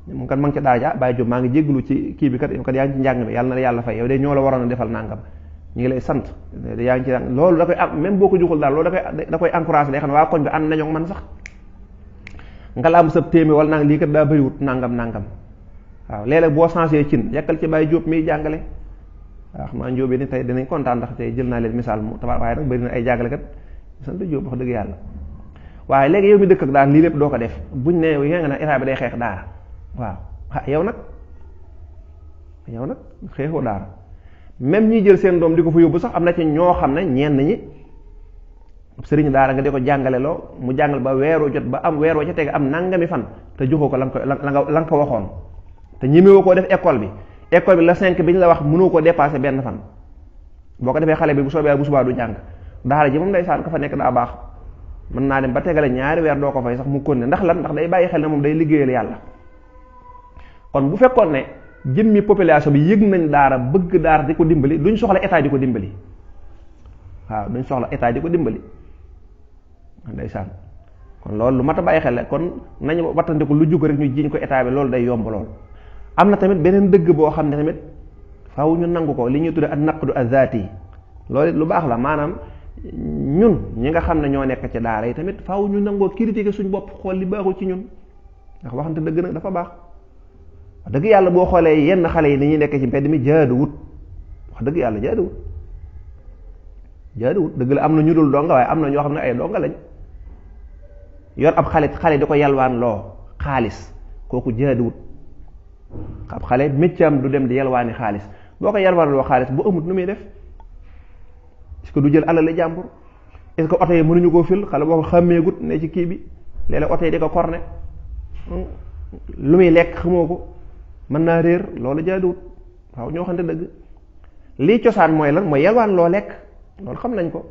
moom kat ma ngi ca daara ja Baye Diop maa ngi jégglu ci kii bi kat yow kat yaa ngi ci njàng mi yàlla na yàlla fay yow de ñoo la waroon a defal nangam ñu ngi lay sant yaa ngi ci loolu da koy même boo ko joxul daal loolu da koy encouragé day xam ne waa koñ bi ànd nañoo man sax nga la am sa téeméer wala nang lii kat daa bëriwut nangam waaw léeg-léeg boo changé cin yàkkal ci Baye Diop miy jàngale waaw xam naa Diop yi ni tey dinañ kontaan ndax tey jël naa leen misaal mu tabaar waaye nag bëri na ay jàngalekat sant Diop wax dëgg yàlla waaye léegi yow mi dëkk ak daara lii lépp doo ko def buñ ne yow nga nag état bi day xeex daara waaw yow nag xeexoo daara même ñiy jël seen doom di ko fa yóbbu sax am na ci ñoo xam ne ñenn ñi sëriñ daara nga di ko jàngale loo mu jàngal ba weeru jot ba am weer wa ca teg am nangami fan te joxoo ko la nga ko waxoon te ñemewoo koo def école bi la 5 bi ñu la wax mënoo ko dépasser benn fan boo ko defee xale bi bu soobee bu subaa du jàng daara ji moom ndeysaan ka fa nekk daa baax mën naa dem ba tegale ñaari weer doo ko fay sax mu konne ndax lan ndax day bàyyi xel ne moom day liggéeyal yàlla kon bu fekkoon ne jëmmi population bi yëg nañ daara bëgg daara di ko dimbali duñ soxla état di ko dimbali waaw duñ soxla état di ko dimbali ndeysaan kon loolu lu mat a bàyyi xel la kon nañ wattandiku lu jug rek ñu jiiñ ko état bi loolu day yomb lool. am na tamit beneen dëgg boo xam ne tamit faaw ñu nangu ko li ñuy tudde ak naqdu azati loolu lu baax la maanaam ñun ñi nga xam ne ñoo nekk ci daara yi tamit faaw ñu nangoo critiquer suñ bopp xool li baaxul ci ñun ndax waxante dëgg nag dafa baax. wax dëgg yàlla boo xoolee yenn xale yi ni ñuy nekk ci mbedd mi jaaduwut wax dëgg yàlla jaaduwut dëgg la am na ñu dul donga waaye am na ñoo xam ne ay donga lañ yor ab xale di ko yalwaan loo xaalis kooku jaaduwut ab xale méccaam du dem di yalwaani xaalis boo ko yalwaan loo xaalis bu amut nu muy def est-ce que du jël alal jàmbur est-ce que oto yi mënuñu koo fil xale boo ko xàmmeegut ne ci kii bi léeg-léeg oto yi di ko korne lu muy lekk xamoo ko mën naa réer loolu jaaduwut waaw ñoo xamante dëgg lii cosaan mooy lan mooy yalwaan loo lekk loolu xam nañ ko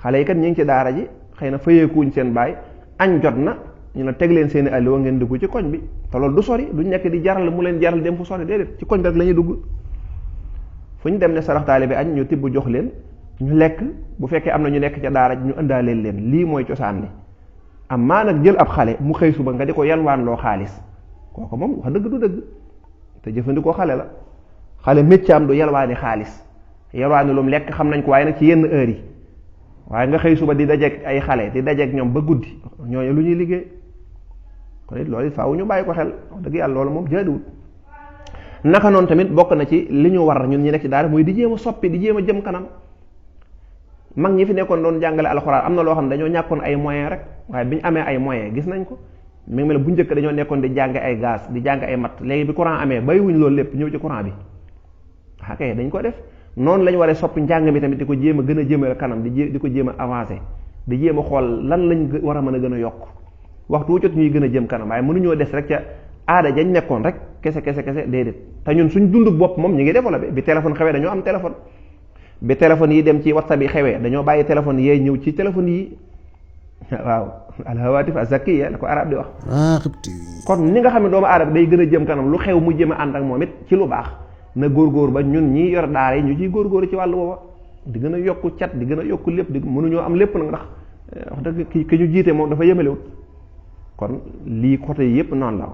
xale yi kat ñu ngi ci daara ji xëy na fayeekuñ seen baay añ jot na ñu ne teg leen seeni alluwa ngeen dugg ci koñ bi te loolu du sori duñ nekk di jaral mu leen jaral dem fu sori déedéet ci koñ bi rek la ñuy dugg fu ñu dem ne sarax taalibe añ ñu tibb jox leen ñu lekk bu fekkee am na ñu nekk ca daara ji ñu ëndaaleel leen lii mooy cosaan li am maa nag jël ab xale mu xëy suba nga di ko yalwaan loo xaalis kooku moom wax dëgg du dëgg te jëfandikoo xale la xale méccaam du yalwaani xaalis yalwaani lu mu lekk xam nañ ko waaye nag ci yenn heure yi waaye nga xëy suba di dajeeg ay xale di dajeeg ñoom ba guddi ñooñu lu ñuy liggéey kon it loolu it faaw ñu bàyyi ko xel wax dëgg yàlla loolu moom jaaduwul naka noonu tamit bokk na ci li ñu war ñun ñi nekk ci daara mooy di jéem a soppi di jéem a jëm kanam mag ñi fi nekkoon doon jàngale alxuraan am na loo xam ne dañoo ñàkkoon ay moyens rek waaye bi ñu amee ay moyens gis nañ ko mi ngi mel bu njëkk dañoo nekkoon di jàng ay gaz di jàng ay matt léegi bi courant amee bàyyiwuñ loolu lépp ñëw ci courant bi ok dañ ko def noonu lañ waree soppi njàng mi tamit di ko jéem a gën a jëmale kanam di ko jéem a avancé di jéem a xool lan lañ war a mën a gën a yokk waxtu wu jot ñuy gën a jëm kanam waaye mënuñoo des rek ca aada jañ nekkoon rek kese déedéet te ñun suñ dunduk bopp moom ñu ngi développé bi téléphone xewee dañoo am téléphone bi téléphone yi dem ci WhatsApp yi xewee dañoo bàyyi téléphone yee ñëw ci téléphone yi waaw alhawatif azzakiya la ko arab di wax. kon ni nga xam ne doomu aadama day gën a jëm kanam lu xew mu jëm a ànd ak moom it ci lu baax na góorgóor ba ñun ñi yor daara yi ñu ciy góorgóor ci wàllu booba di gën a yokku cat di gën a yokku lépp di mënuñoo am lépp nag ndax wax dëgg ki ñu jiite moom dafa yemalewut kon lii côté yépp noonu la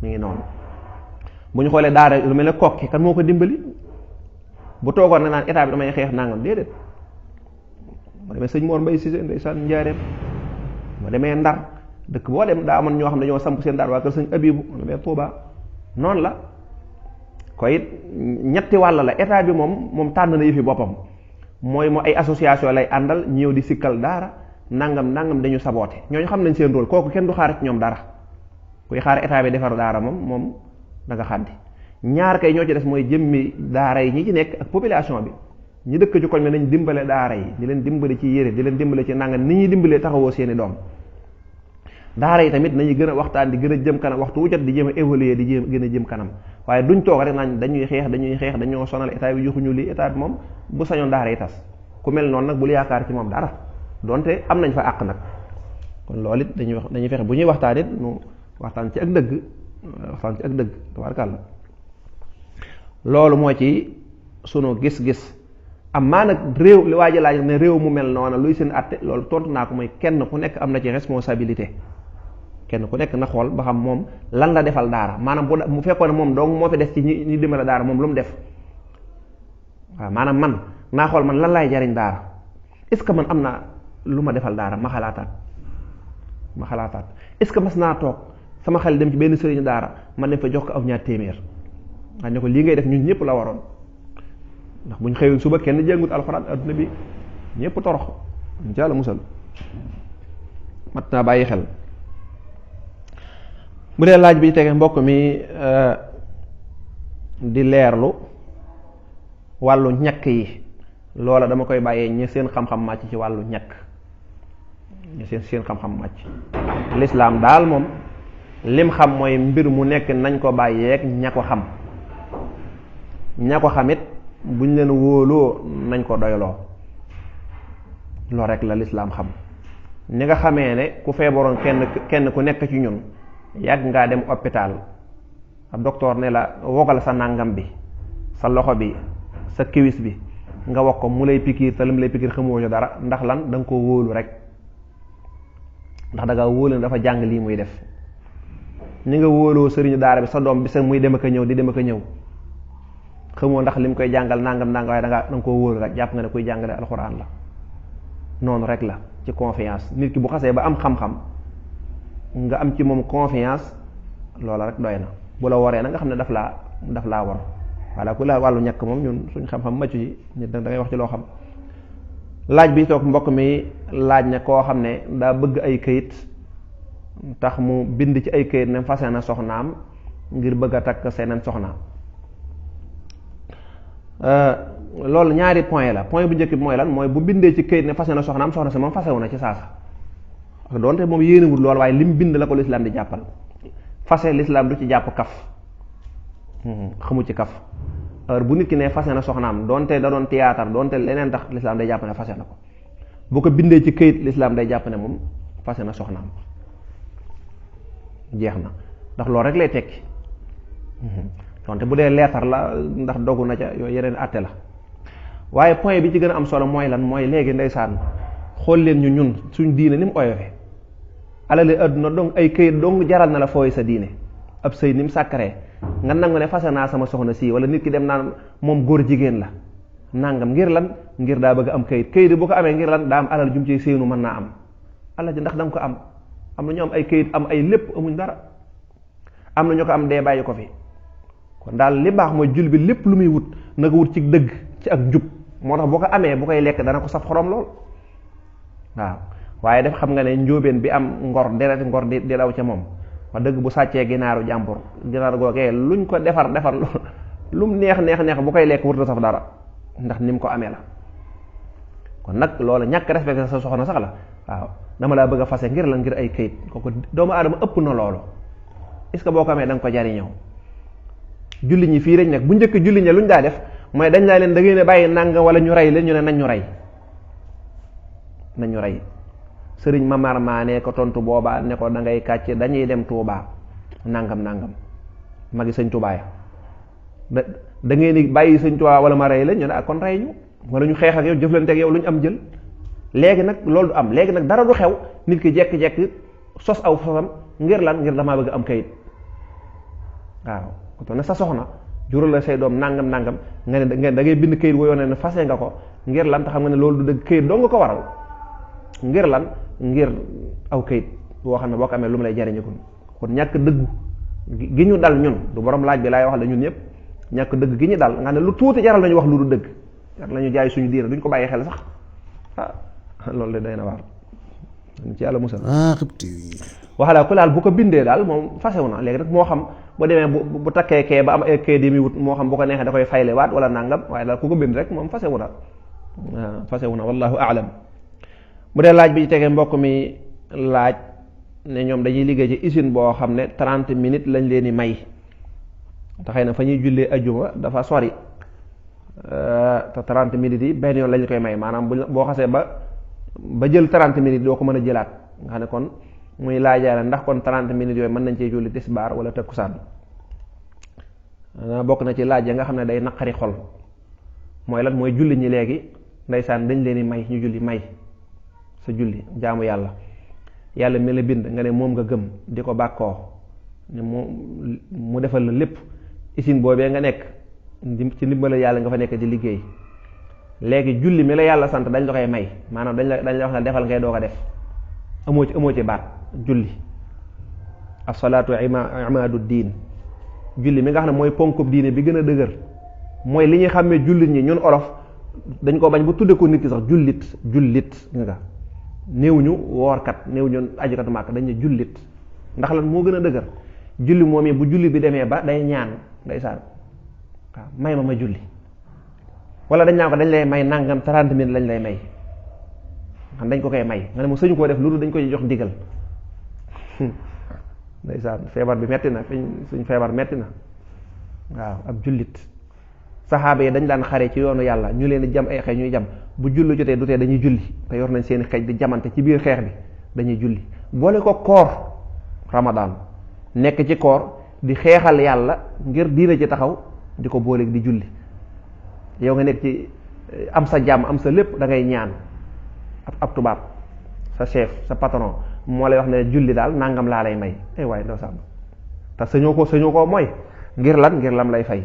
mi ngi noonu. bu ñu xoolee daara lu mel ne kokki kan moo ko dimbali bu toogoon na naan état bi damay xeex nangam déedéet boo demee sëñ Mor Mbay Cissé ndeysaan njaareem boo demee Ndar dëkk boo dem daa amoon ñoo xam ne dañoo samp seen daara waa kër sëñ Abibu demee Touba noonu la ko it ñetti wàll la état bi moom tànn na yëfi boppam mooy mu ay association lay àndal ñëw di sikkal daara nangam dañu saboote ñooñu xam nañ seen rôle kooku kenn du xaar ci ñoom dara kuy xaar état bi defar daara moom da nga xaddi ñaar kay ñoo ci des mooy jëmmi daara yi ñi ci nekk ak population bi ñi dëkk ci koñ bi nañ dimbale daara yi di leen dimbale ci yére di leen dimbale ci nangam ni ñuy dimbalee taxawoo seeni doom daara yi tamit nañu gën a waxtaan di gën a jëm kanam waxtu wu jot di jéem a évoluer di gën a jëm kanam waaye duñ toog rek naan dañuy xeex dañoo sonal état bi joxuñu lii état bi moom bu sañoon daara yi tas ku mel noonu nag bul yaakaar ci moom dara donte am nañ fa àq nag kon loolu it dañuy fexe bu ñuy waxtaan it nu waxtaan ci ak dëgg tabaarkàlla loolu moo ci sunu gis-gis am maa nag réew li waa ji laaj ne réew mu mel noonu luy seen àtte loolu tontu naa ko mooy kenn ku nekk am na ci responsabilité kenn ku nekk na xool ba xam moom lan la defal daara maanaam bu fekkoon ne moom dong moo fi des ci ñi dimbale daara moom lu mu def waaw maanaam man naa xool man lan laay jariñ daara est-ce que man am na lu ma defal daara ma xalaataat est-ce que mas naa toog sama xel dem ci benn sëriñ daara ma dem fa jox ko aw ñaar téeméer nga ne ko lii ngay def ñun ñëpp la waroon ndax buñ xëyoon suba kenn jàngut alxuraan adduna bi ñëpp torox ci Yàlla musal mat naa bàyyi xel. bu dee laaj bi tege mbokk mi di leerlu wàllu ñakk yi loola dama koy bàyyee ñi seen xam-xam màcc ci wàllu ñakk ñi seen xam-xam màcc lislaam daal moom lim xam mooy mbir mu nekk nañ ko bàyyeeg ña ko xam ña ko xamit buñ leen wóoloo nañ ko doyloo loolu rek la lislaam xam ni nga xamee ne ku feebaroon kenn ku nekk ci ñun yàgg ngaa dem hôpital ab docteur ne la wogal sa nàngam bi sa loxo bi sa kiwis bi nga wax ko mu lay pikiir te lim lay pikiir xamoo ci dara ndax lan da nga ko wóolu rek ndax da nga wóolu ne dafa jàng lii muy def ni nga wóoloo sëriñu daara bi sa doom bi sa muy dem ak a ñëw di dem ak a ñëw xamoo ndax lim koy jàngal nangam waaye da nga koo wóolu rek jàpp nga ne kuy jàngale alxuraan la noonu rek la ci confiance nit ki bu xasee ba am xam-xam nga am ci moom confiance loola rek doy na bu la waree na nga xam ne daf laa war voilà ku la wàllu ñàkk moom ñun suñ xam-xam maccu ci nit da ngay wax ci loo xam. laaj bi toog mbokk mi laaj na koo xam ne daa bëgg ay këyit tax mu bind ci ay këyit ne fase na soxnaam ngir bëgg a takk seneen soxnaam loolu ñaari point la point bu njëkk bi mooy lan mooy bu bindee ci këyit ne fase na soxnaam soxna si moom fasewu na ci saasa ak doonte moom yéenewul loolu waaye lim bind la ko lislaam di jàppal fase lislaam du ci jàpp kaf xamu ci kaf heure bu nit ki ne fase na soxnaam doonte da doon théâtre doonte leneen tax lislaam day jàpp ne fase na ko bu ko bindee ci këyit lislaam day jàpp ne moom fase na soxnaam jeex na ndax loolu rek lay tekki doonte bu dee leetar la ndax dogu na ca yooyu yeneen àtte la waaye point bi ci gën a am solo mooy lan mooy léegi ndeysaan xool leen ñun suñ diine ni mu oyofe alali àdduna dong ay këyit dong jaral na la fooy sa diine ab sëy ni mu sàkkaree nga nangu ne fase naa sama soxna sii wala nit ki dem naan moom góor jigéen la nangam ngir lan ngir daa bëgg am këyit bu ko amee ngir lan daa am alal jum ci séenu mën naa am alal ji ndax da nga ko am na ñu am ay këyit am ay lépp amuñ dara am na ñu ko am dee bàyyi ko fi kon daal li baax mooy jul bi lépp lu muy wut na ko wut ci dëgg ci ak njub moo tax boo ko amee bu koy lekk dana ko saf xorom lool waaw waaye def xam nga ne njóobeen bi am ngor deret ngor di daw ca moom wax dëgg bu sàccee ginaaru jàmbur ginaar googee luñ ko defar lu mu neex bu koy lekk wut na saf dara ndax ni mu ko amee la kon nag loolu ñàkk respecté sa soxna sax la waaw dama laa bëgg a fase ngir la ngir ay këyit kooku doomu aadama ëpp na loolu est-ce que boo ko amee da nga ko jariñoo julli ñi fii rek nag bu njëkk julli ñi luñ daa def mooy dañ laa leen da ngeen a bàyyi nanga wala ñu rey leen ñu ne nañ ñu rey sëriñ Mamar Maane ko tontu boobaa ne ko da ngay kàcc dañuy dem Touba nangam nangam magi sëñ Touba ya da ngeen di bàyyi sëñ Touba wala ma rey la ñu ne kon rey ñu wala ñu xeex ak yow jëflante ak yow lu ñu am jël. léegi nag loolu du am léegi nag dara du xew nit ki jekki-jekki sos aw fasam ngir lan ngir damaa bëgg am kayit waaw ko ne sa soxna jural la say doom nangam nangam nga ne da ngay bind kayit woo ne fase nga ko ngir lan te xam nga ne loolu du dëgg kayit doo nga ko waral ngir lan ngir aw kayit boo xam ne boo ko amee lu mu lay jariñe kon ñàkk dëggu gi ñu dal ñun du borom laaj bi laay wax la ñun ñëpp ñàkk dëgg gi ñu dal nga ne lu tuuti jaral nañu wax lu du dëgg jaral nañu jaay suñu diina duñ ko bàyyi xel sax loolu de day na waar ci yàlla musal waxalaa ku laal bu ko bindee daal moom fasewu na léegi nag moo xam bu demee bu takkee kee ba am ay kee di mi wut moo xam bu ko neexee da koy fayle waat wala nangam waaye daal ku ko bind rek moom fasewu na fasewu na wallahu aalam. bu dee laaj bi ci tegee mbokk mi laaj ne ñoom dañuy liggéey ci usine boo xam ne 30 minutes lañ leen di may te xëy na fa ñuy jullee ajjuma dafa sori te 30 minutes yi benn yoon lañ koy may maanaam boo xasee ba jël 30 minutes doo ko mën a jëlaat nga xam ne kon muy laajaale ndax kon 30 minutes yooyu mën nañ cee julli tisbaar wala takkusaan bokk na ci laaj ya nga xam ne day naqari xol mooy lan mooy julli ñi léegi ndeysaan dañ leen di may ñu julli may sa julli jaamu yàlla yàlla mi la bind nga ne moom nga gëm di ko bàkkoo ne mu defal la lépp usine boobee nga nekk ci ndimbala yàlla nga fa nekk di liggéey léegi julli mi la yàlla sant dañ la koy may maanaam dañ la wax ne defal ngay doo ko def amoo ci baat julli as-salaatu imaadu diin julli mi nga xam ne mooy ponkub diine bi gën a dëgër mooy li ñuy xàmmee jullit ñi ñun olof dañ ko bañ bu tudde ko nit ki sax jullit nga néew ñu woorkat néew ñu ajukat màkk dañ ne jullit ndax lan moo gën a dëgër julli moom yi bu julli bi demee ba day ñaan ndeysaan waaw may ma julli wala dañ naa ko dañ lay may nangam 30 minutes lañ lay may xam dañ ko koy may nga ne mu sëñu koo def loolu dañ koy jox ndigal ndeysaan feebar bi metti na suñ feebar metti na waaw ab jullit saxaaba yi dañ daan xare ci yoonu yàlla ñu leen di jam ay xeej ñuy jam bu julli jotee du tee dañuy julli te yor nañ seeni xeej di jamante ci biir xeex bi dañuy julli boole ko koor ramadaan nekk ci koor di xeexal yàlla ngir diina ci taxaw di ko booleeg di julli yow nga nekk ci am sa jàmm am sa lépp da ngay ñaan ab tubaab sa chef sa patron moo lay wax ne julli daal nangam laa lay may waaye ndaw sàmm te sañoo ko mooy ngir lan ngir lam lay fay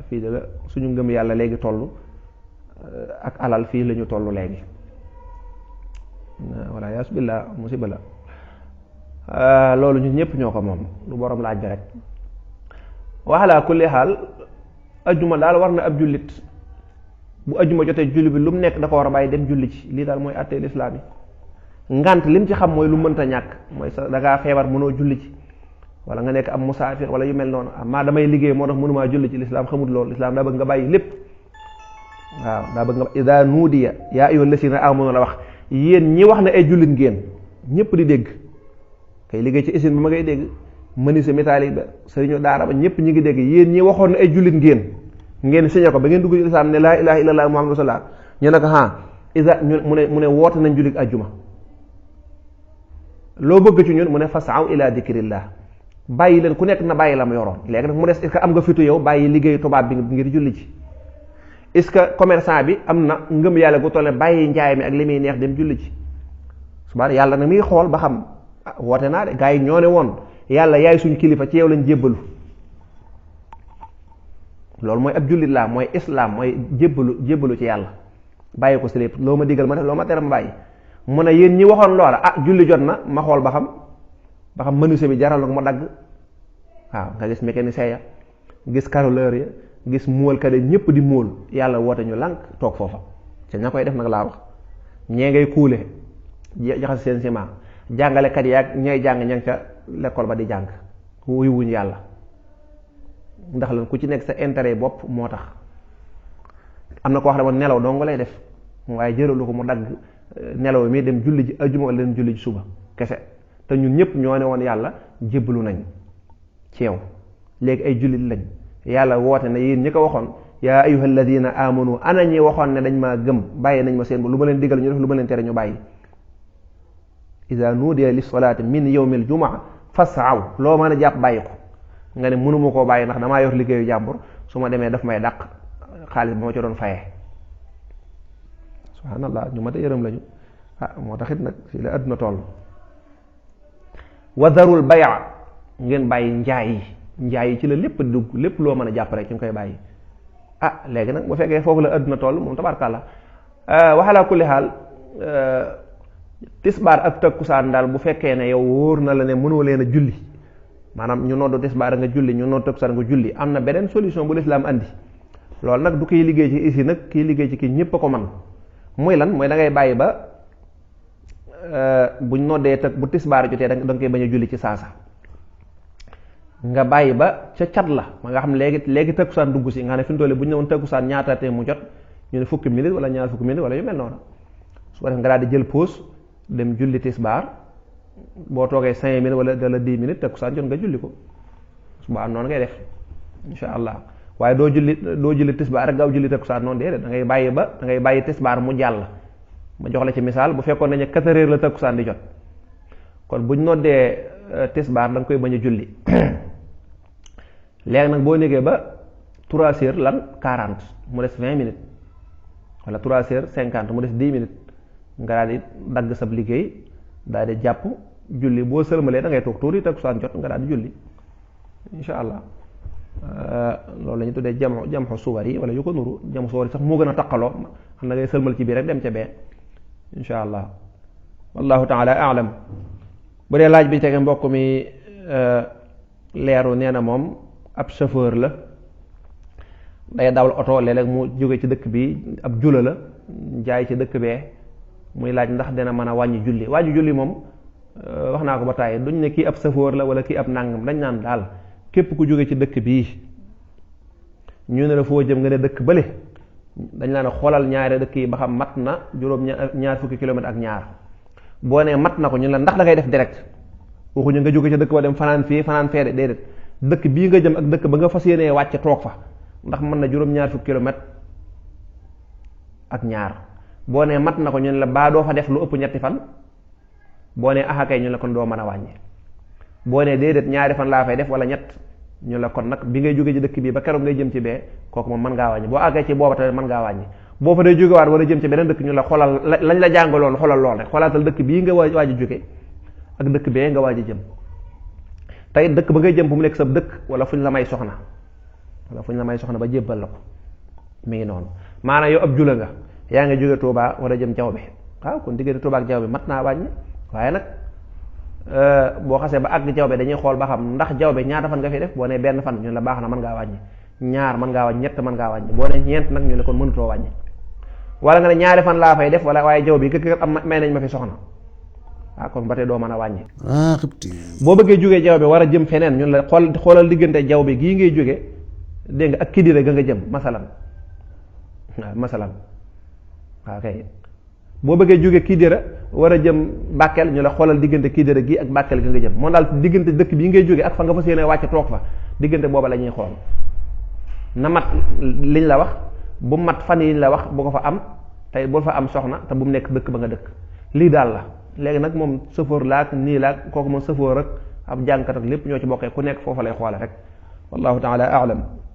fii de la suñu ngëm yàlla léegi toll ak alal fii la ñu toll léegi walla yaas billah musiba la loolu ñun ñëpp ñoo ko moom lu borom laaj bi rek waxalaa kulli xaal ajjuma daal war na ab jullit bu ajjuma jotee julli bi lu mu nekk da ko war a bàyyi dem julli ci lii daal mooy àttee lislaam yi ngant lim ci xam mooy lu mënta ñàkk mooy sa da ngaa feebar mënoo julli ci wala nga nekk am musaafir wala yu mel noonu maa damay liggéey moo tax mënumaa julli ci lislaam xamul loolu lislaam daa bëgg nga bàyyi lépp waaw daa bëgg nga ida nuudiya yaa ayyuhal lazina aamanu la wax yéen ñi wax ne ay jullit ngeen ñëpp di dégg kay liggéey ci usine bi ma ngay dégg menuisier métallique ba sëriñu daara ba ñëpp ñi ngi dégg yéen ñi waxoon ne ay jullit ngeen signé ko ba ngeen dugg ci lislaam ne laa ilaha illallah muhammadu rasulullah ñu ne ko isa mu ne woote nañ jullit ajjuma loo bëgg ci ñun mu ne fasaw ila dikrillah bàyyi leen ku nekk na bàyyi la mu yoroon léegi nag mu des est-ce que am nga fitu yow bàyyi liggéeyu tubaab bi ngir julli ci est-ce que commerçant bi am na ngëm yàlla gu toll bàyyi njaay mi ak li muy neex dem julli ci subhaana yàlla nag mi ngi xool ba xam woote naa de gaa yi ñoo ne woon yàlla yaay suñu kilifa ci yow lañ jébbalu loolu mooy ab jullit laa mooy islam mooy jébbalu ci yàlla bàyyi ko si lépp loo ma digal ma def loo ma tere ma bàyyi mu ne yéen ñi waxoon loola julli jot na ma xool ba xam menuisier bi jaral nag ma dagg waaw nga gis mécanicien ya gis carreleur ya gis móolkat yi ñëpp di móol yàlla woote ñu lànk toog foofa te ña koy def nag laa wax ñee ngay kuule jaxase seen ciment jàngalekat yi ak ñooy jàng ña ca l'école ba di jàng wuyu wuñ yàlla ndax lan ku ci nekk sa intérêt bopp moo tax am na ko wax dama nelaw dong lay def waaye jëralu ko mu dagg nelaw mi dem julli ji ajjuma wala dem julli ji suba kese te ñun ñëpp ñoo ne woon yàlla jébbalu nañ ci yow léegi ay jullit lañ yàlla woote na yéen ñi ko waxoon yaa ayyuha alladina amanu ana ñi waxoon ne dañ maa gëm bàyyi nañ ma seen lu ma leen digal ñu def lu ma leen tere ñu bàyyi. ida nuudiya lis salaati min yawmil jumaa fasaw loo mën a jàpp bàyyi ko nga ne mënuma koo bàyyi ndax damaa yor liggéeyu jàmbur su ma demee daf may dàq xaalis ba ma ci doon fayee. subhanallah ñu ma ta yërëm lañu moo taxit nag fii la àdduna toll. wa darul baya ngeen bàyyi njaay yi ci la lépp dugg lépp loo mën a jàpp rek ñu ngi koy bàyyi. léegi nag bu fekkee foofu la àdduna toll moom tabarkàlla waxalaa kulli xaal tisbaar ak takkusaan daal bu fekkee ne yow wóor na la ne mënoo leen a julli maanaam ñu noddu tisbaar nga julli ñu noddu takkusaan nga julli am na beneen solution bu lislaam andi loolu nag du kiy liggéey ci isi nag kiy liggéey ci kii ñépp a ko man muy lan mooy da ngay bàyyi ba buñ noddee teg bu tisbaar jotee da nga koy bañ a julli ci saasa nga bàyyi ba ca cat la ma nga xam léegi takkusaan dugg si nga xam ne fi mu toll bu ñu ne woon takkusaan ñaata te mu jot ñu ne fukki minute wala ñaar fukki minute wala yu mel noonu su ko def nga daal di jël pause dem julli tisbaar boo toogee 5 minutes wala 10 minutes takkusaan jot nga julli ko suba noonu ngay def insha allah waaye doo julli tisbaar rek gaaw julli takkusaan noonu déedéet da ngay bàyyi tisbaar mu jàll. ma jox la ci misaal bu fekkoon nañu 4 heures la takkusaan di jot kon buñ noddee tisbaar da nga koy bañ a julli léegi nag boo négee ba 3 heures lan 40 mu des 20 minutes wala 3 heures 50 mu des 10 minutes nga daal di dagg sab liggéey daal di jàpp julli boo sëlmalee da ngay toog tuuti takkusaan jot nga daal di julli insha allah loolu la ñu tuddee jamxu suwar yi wala yu ko nuru jamxu suwar yi sax moo gën a taqaloo xam na ngay sëlmal ci biir rek dem ca bee insha allah wallahu taala alam. bu dee laaj bi tege mbokk mi leeru nee na moom ab chauffeur la day dawal oto léeg-léeg mu jóge ci dëkk bi ab jula la jaay ci dëkk bee muy laaj ndax dina mën a wàññi julli moom wax naa ko ba tàyyi duñ ne kii ab chauffeur la wala kii ab nàngam dañ naan daal képp ku jóge ci dëkk bii ñu ne la foo jëm nga ne dëkk bële dañ naan xoolal ñaari dëkk yi ba xam mat na ñaar fukki kilomètre ak ñaar boo nee mat na ko ñu la ndax da ngay def direct waxuñu nga jóge ci dëkk ba dem fanaan fii fanaan fee déedéet dëkk bii nga jëm ak dëkk ba nga fas yéenee wàcce toog fa ndax mën na ñaar fukki kilomètre ak ñaar boo nee mat na ko ñu la baa doo fa def lu ëpp ñetti fan boo nee axakay ñu la kon doo mën a wàññi boo nee déedéet ñaari fan laa fay def wala ñett ñu la kon nag bi ngay jóge ci dëkk bii ba keroog ngay jëm ci bee kooku moom mën ngaa wàññi boo àggee ci booba tamit mën ngaa wàññi boo fa dee jógewaat wala jëm ci beneen dëkk ñu la xoolal lañ la jàngaloon xoolal lool rek xoolaatal dëkk bii nga waaj a jóge ak dëkk bee nga waaj a jëm tey dëkk ba ngay jëm bu mu nekk sa dëkk wala fuñ la may soxna ba jébbal la ko mi ngi noonu maanaam yow ab jula nga yaa nga jóge Touba war a jëm jaw bi waaw kon diggante Touba ak jaw bi mat naa wàññi waaye nag boo xasee ba àgg jawbe dañuy xool ba xam ndax jawbe ñaata fan nga fi def boo ne benn fan ñu la baax na mën ngaa wàññi ñaar mën ngaa wàññi ñett mën ngaa wàññi boo ne ñeent nag ñu ne kon mënutoo wàññi wala nga ne ñaari fan laa fay def wala waaye jaw bi kër am may nañ ma fi soxna kon ba tey doo mën a wàññi boo bëggee jógee jawbe war a jëm feneen ñun la xoolal diggante jawbe gii ngay jóge dégg nga ak Kidira ga nga jëm masalan waaw kay boo bëggee jóge Kidira war a jëm Bakel ñu la xoolal diggante Kidira gi ak Bakel ga nga jëm moom daal diggante dëkk bii ngay jóge ak fa nga fas yéene wàcc toog fa diggante booba la ñuy xool na mat liñ la wax bu mat fan yi la wax bu ko fa am tey bul fa am soxna te bu mu nekk dëkk ba nga dëkk lii daal la léegi nag moom chauffeur laak nii laak kooku moom chauffeur ak ab jànkat ak lépp ñoo ci bokkee ku nekk foofa lay xoole rek wallahu taala aalam